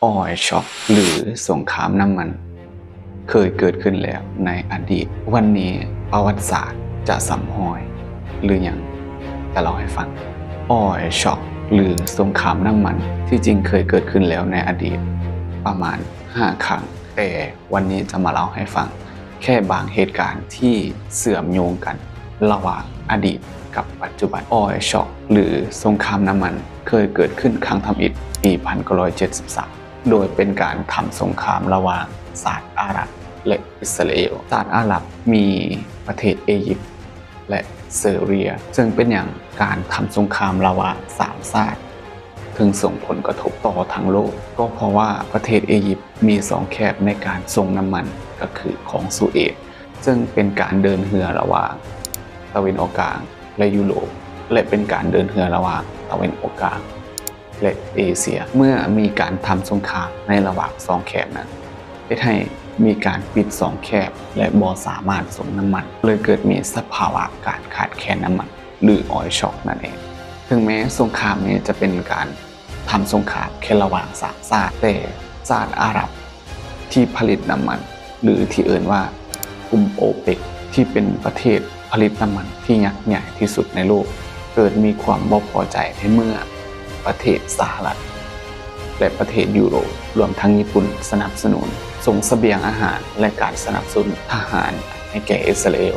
Oil Shock ຫຼື ສົງຄາມນ້ຳມັນ ເຄີຍເກີດຂຶ້ນແລ້ວໃນອະດີດ. ວັນນີ້ປະຫວັດສາດຈະຊ້ຳຮອຍ ຫຼື ຫຍັງ ຈະເລົ່າໃຫ້ຟັງ. Oil Shock ຫຼື ສົງຄາມນ້ຳມັນ ທີ່ຈິງເຄີຍເກີດຂຶ້ນແລ້ວໃນອະດີດປະມານຫ້າຄັ້ງ, ແຕ່ວັນນີ້ຈະມາເລົ່າໃຫ້ຟັງ ແຄ່ບາງເຫດການທີ່ເຊື່ອມໂຍງກັນລະຫວ່າງອະດີດກັບປັດຈຸບັນ. Oil Shock ຫຼື ສົງຄາມນ້ຳມັນ ເຄີຍເກີດຂຶ້ນຄັ້ງທຳອິດປີພັນເກົ້າຮ້ອຍເຈັດສິບສາມ ໂດຍເປັນການທຳສົງຄາມລະຫວ່າງຊາດອາຣັບ ແລະ ອິດສະຣາເອວ. ຊາດອາຣັບມີປະເທດເອຢິບ ແລະ ຊີເຣຍ. ເຊິ່ງເປັນຫຍັງການທຳສົງຄາມລະຫວ່າງສາມຊາດ ເຖິງສົ່ງຜົນກະທົບຕໍ່ທັງໂລກ? ກໍເພາະວ່າປະເທດເອຢິບມີຊ່ອງແຄບໃນການສົ່ງນ້ຳມັນ ກໍຄືຂອງສຸເອດ, ເຊິ່ງເປັນການເດີນເຮືອລະຫວ່າງຕາເວັນອອກກາງ ແລະ ຢູໂຣບ ແລະ ເປັນການເດີນເຮືອລະຫວ່າງຕາເວັນອອກກາງ ແລະ ເອເຊຍ. ເມື່ອມີການທຳສົງຄາມໃນລະຫວ່າງຊ່ອງແຄບນັ້ນ ເຮັດໃຫ້ມີການປິດຊ່ອງແຄບ ແລະ ບໍ່ສາມາດສົ່ງນ້ຳມັນ, ເລີຍເກີດມີສະພາວະການຂາດແຄນນ້ຳມັນ ຫຼື Oil Shock ນັ້ນເອງ. ເຖິງແມ້ສົງຄາມນີ້ຈະເປັນການທຳສົງຄາມແຄ່ລະຫວ່າງສາມຊາດ, ແຕ່ຊາດອາຣັບທີ່ຜະລິດນ້ຳມັນ ຫຼື ທີ່ເອີ້ນວ່າກຸ່ມໂອເປັກ ທີ່ເປັນປະເທດຜະລິດນ້ຳມັນທີ່ຍັກໃຫຍ່ທີ່ສຸດໃນໂລກ ເກີດມີຄວາມບໍ່ພໍໃຈໃນເມື່ອປະເທດສະຫະລັດ ແລະ ປະເທດຢູໂຣບ ລວມທັງຍີ່ປຸ່ນ ສະໜັບສະໜູນສົ່ງສະບຽງອາຫານ ແລະ ການສະໜັບສະໜູນທະຫານໃຫ້ແກ່ອິດສະຣາເອວ,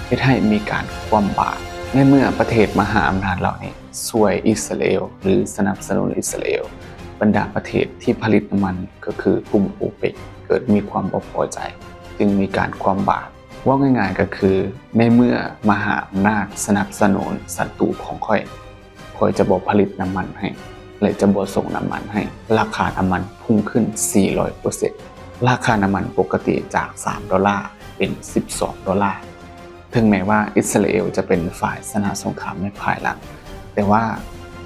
ເຮັດໃຫ້ມີການຄວ່ຳບາດ. ໃນເມື່ອປະເທດມະຫາອຳນາດເຫຼົ່ານີ້ຊ່ວຍອິດສະຣາເອວ ຫຼື ສະໜັບສະໜູນອິດສະຣາເອວ, ບັນດາປະເທດທີ່ຜະລິດນ້ຳມັນ ກໍຄືກຸ່ມໂອເປັກ ເກີດມີຄວາມບໍ່ພໍໃຈ, ຈຶ່ງມີການຄວ່ຳບາດ. ເວົ້າງ່າຍໆກໍຄື ໃນເມື່ອມະຫາອຳນາດສະໜັບສະໜູນສັດຕູຂອງຂ້ອຍ, ຂ້ອຍຈະບໍ່ຜະລິດນ້ຳມັນໃຫ້ ແລະ ຈະບໍ່ສົ່ງນ້ຳມັນໃຫ້. ລາຄານ້ຳມັນພຸ່ງຂຶ້ນສີ່ຮ້ອຍເປີເຊັນ, ລາຄານ້ຳມັນປົກກະຕິຈາກສາມໂດລາເປັນສິບສອງໂດລາ. ເຖິງແມ້ວ່າອິດສະຣາເອວຈະເປັນຝ່າຍຊະນະສົງຄາມໃນພາຍຫຼັງ, ແຕ່ວ່າ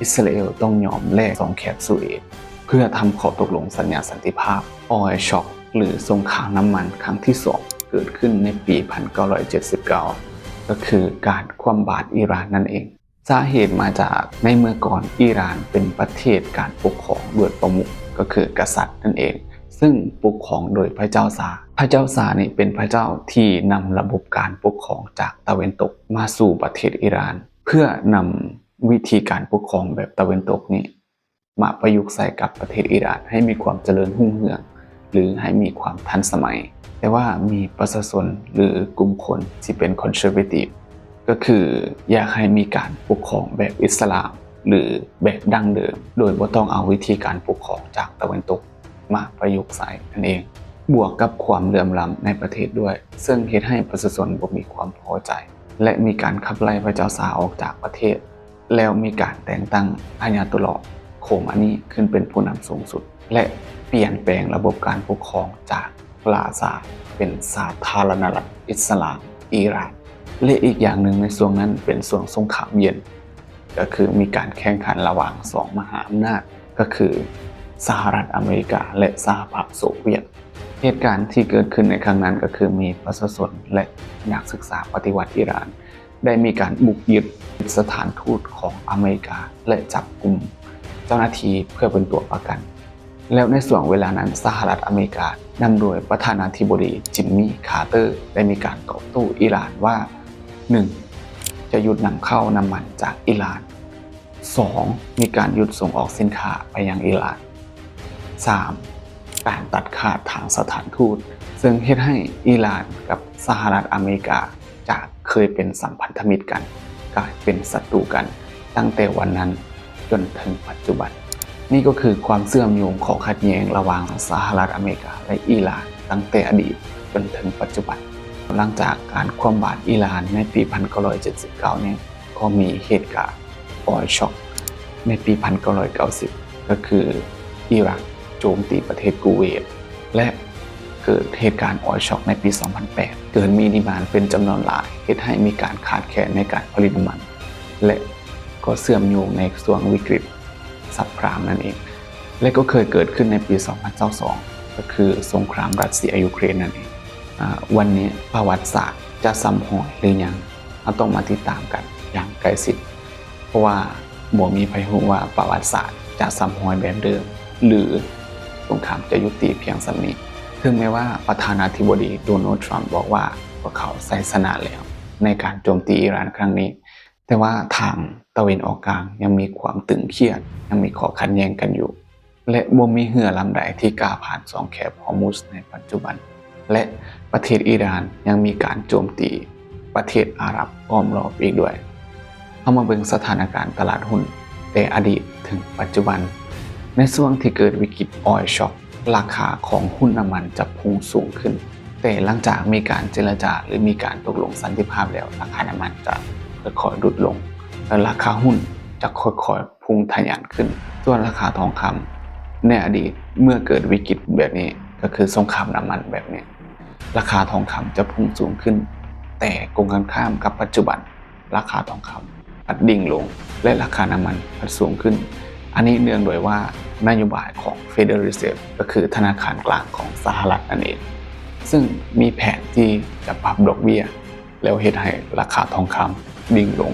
ອິດສະຣາເອວຕ້ອງຍອມແລກຊ່ອງແຄບສຸເອດ ເພື່ອທຳຂໍ້ຕົກລົງສັນຍາສັນຕິພາບ. Oil Shock ຫຼື ສົງຄາມນ້ຳມັນຄັ້ງທີສອງ ເກີດຂຶ້ນໃນປີພັນເກົ້າຮ້ອຍເຈັດສິບເກົ້າ ກໍຄືການຄວ່ຳບາດອີຣານນັ້ນເອງ. ສາເຫດມາຈາກໃນເມື່ອກ່ອນອີຣານເປັນປະເທດການປົກຄອງໂດຍປະມຸກ ກໍຄືກະສັດນັ້ນເອງ, ເຊິ່ງປົກຄອງໂດຍພະເຈົ້າຊາ. ພະເຈົ້າຊານີ້ເປັນພະເຈົ້າທີ່ນຳລະບົບການປົກຄອງຈາກຕາເວັນຕົກມາສູ່ປະເທດອີຣານ ເພື່ອນຳວິທີການປົກຄອງແບບຕາເວັນຕົກນີ້ ມາປະຍຸກໃສ່ກັບປະເທດອີຣານໃຫ້ມີຄວາມຈະເລີນຮຸ່ງເຮືອງ ຫຼື ໃຫ້ມີຄວາມທັນສະໄໝ, ແຕ່ວ່າມີປະຊາຊົນ ຫຼື ກຸ່ມຄົນທີ່ເປັນ conservative ກໍຄືຢາກໃຫ້ມີການປົກຄອງແບບອິດສະລາມ ຫຼື ແບບດັ້ງເດີມ ໂດຍບໍ່ຕ້ອງເອົາວິທີການປົກຄອງຈາກຕາເວັນຕົກມາປະຍຸກໃສ່ນັ້ນເອງ, ບວກກັບຄວາມເຫຼື່ອມລ້ຳໃນປະເທດດ້ວຍ, ເຊິ່ງເຮັດໃຫ້ປະຊາຊົນບໍ່ມີຄວາມພໍໃຈ ແລະ ມີການຂັບໄລ່ພະເຈົ້າຊາອອກຈາກປະເທດ. ແລ້ວມີການແຕ່ງຕັ້ງອາຍາໂຕລາ ໂຄມານີ ຂຶ້ນເປັນຜູ້ນຳສູງສຸດ ແລະ ປ່ຽນແປງລະບົບການປົກຄອງຈາກລາຊາເປັນສາທາລະນະລັດອິດສະລາມອີຣານ. ແລະ ອີກຢ່າງໜຶ່ງໃນຊ່ວງນັ້ນເປັນຊ່ວງສົງຄາມເຢັນ, ກໍຄືມີການແຂ່ງຂັນລະຫວ່າງສອງມະຫາອຳນາດ, ກໍຄືສະຫະລັດອາເມລິກາ ແລະ ສະຫະພາບໂຊວຽດ. ເຫດການທີ່ເກີດຂຶ້ນໃນຄັ້ງນັ້ນ ກໍຄືມີປະຊາຊົນ ແລະ ນັກສຶກສາປະຕິວັດອີຣານ ໄດ້ມີການບຸກຍຶດສະຖານທູດຂອງອາເມລິກາ ແລະ ຈັບກຸມເຈົ້າໜ້າທີ່ເພື່ອເປັນຕົວປະກັນ. ແລ້ວໃນຊ່ວງເວລານັ້ນ ສະຫະລັດອາເມລິກາ ນຳໂດຍປະທານາທິບໍດີ ຈິມມີ ຄາເຕີ ໄດ້ມີການຕອບໂຕ້ອີຣານວ່າ ໜຶ່ງ ຈະຢຸດນຳເຂົ້ານ້ຳມັນຈາກອີຣານ, ສອງ ມີການຢຸດສົ່ງອອກສິນຄ້າໄປຍັງອີຣານ, ສາມ ການຕັດຂາດທາງສະຖານທູດ, ເຊິ່ງເຮັດໃຫ້ອີຣານກັບສະຫະລັດອາເມລິກາ ຈາກເຄີຍເປັນສຳພັນທະມິດກັນ ກາຍເປັນສັດຕູກັນຕັ້ງແຕ່ວັນນັ້ນຈົນເຖິງປັດຈຸບັນ. ນີ້ກໍຄືຄວາມເຊື່ອມໂຍງຂໍ້ຂັດແຍ່ງລະຫວ່າງສະຫະລັດອາເມລິກາ ແລະ ອີຣານ ຕັ້ງແຕ່ອະດີດຈົນເຖິງປັດຈຸບັນ. ຫຼັງຈາກການຄວ່ຳບາດອີຣານໃນປີພັນເກົ້າຮ້ອຍເຈັດສິບເກົ້ານີ້ ກໍມີເຫດການ Oil Shock ໃນປີພັນເກົ້າຮ້ອຍເກົ້າສິບ ກໍຄືອີຣັກໂຈມຕີປະເທດກູເວດ ແລະ ເກີດເຫດການ Oil Shock ໃນປີສອງພັນແປດ ເກີດມີດີມານເປັນຈຳນວນຫຼາຍ ເຮັດໃຫ້ມີການຂາດແຄນໃນການຜະລິດນ້ຳມັນ ແລະ ກໍເຊື່ອມໂຍງໃນຊ່ວງວິກິດ Subprime ນັ້ນເອງ ແລະ ກໍເຄີຍເກີດຂຶ້ນໃນປີສອງພັນຊາວສອງ ກໍຄືສົງຄາມຣັດເຊຍ-ຢູເຄຣນນັ້ນເອງ. ອາ ວັນນີ້ປະຫວັດສາດຈະຊ້ຳຮອຍຫຼືຫຍັງ ເຮົາຕ້ອງມາຕິດຕາມກັນຢ່າງໃກ້ຊິດ ເພາະວ່າບໍ່ມີໃຜຮູ້ວ່າປະຫວັດສາດຈະຊ້ຳຮອຍແບບເດີມ ຫຼື ສົງຄາມຈະຍຸຕິພຽງສ່ຳນີ້. ເຖິງແມ້ວ່າປະທານາທິບໍດີໂດນັລ ທຣຳ ບອກວ່າພວກເຂົາໄຊຊະນະແລ້ວໃນການໂຈມຕີອີຣານຄັ້ງນີ້, ແຕ່ວ່າທາງຕາເວັນອອກກາງຍັງມີຄວາມຕຶງຄຽດ, ຍັງມີຂໍ້ຂັດແຍ່ງກັນຢູ່ ແລະ ບໍ່ມີເຮືອລຳໃດທີ່ກ້າຜ່ານຊ່ອງແຄບຮອຣ໌ມຸດໃນປັດຈຸບັນ ແລະ ປະເທດອີຣານຍັງມີການໂຈມຕີປະເທດອາຣັບອ້ອມລອບອີກດ້ວຍ. ເຮົາມາເບິ່ງສະຖານະການຕະຫຼາດຫຸ້ນແຕ່ອະດີດເຖິງປັດຈຸບັນ. ໃນຊ່ວງທີ່ເກີດວິກິດອອຍຊັອກ, ລາຄາຂອງຫຸ້ນນ້ຳມັນຈະພຸ່ງສູງຂຶ້ນ, ແຕ່ຫຼັງຈາກມີການເຈລະຈາ ຫຼື ມີການຕົກລົງສັນຕິພາບແລ້ວ, ລາຄານ້ຳມັນຈະຄ່ອຍໆຫຼຸດລົງ ແລະ ລາຄາຫຸ້ນຈະຄ່ອຍໆພຸ່ງທະຍານຂຶ້ນ. ສ່ວນລາຄາທອງຄຳໃນອະດີດ, ເມື່ອເກີດວິກິດແບບນີ້, ກໍຄືສົງຄາມນ້ຳມັນແບບນີ້, ລາຄາທອງຄຳຈະພຸ່ງສູງຂຶ້ນ, ແຕ່ກົງກັນຂ້າມກັບປັດຈຸບັນ, ລາຄາທອງຄຳພັດດິ່ງລົງ ແລະ ລາຄານ້ຳມັນພັດສູງຂຶ້ນ. ອັນນີ້ເນື່ອງໂດຍວ່ານະໂຍບາຍຂອງ Federal Reserve ກໍຄືທະນາຄານກາງຂອງສະຫະລັດນັ້ນເອງ, ເຊິ່ງມີແຜນທີ່ຈະປັບດອກເບ້ຍ ແລ້ວເຮັດໃຫ້ລາຄາທອງຄຳດິ່ງລົງ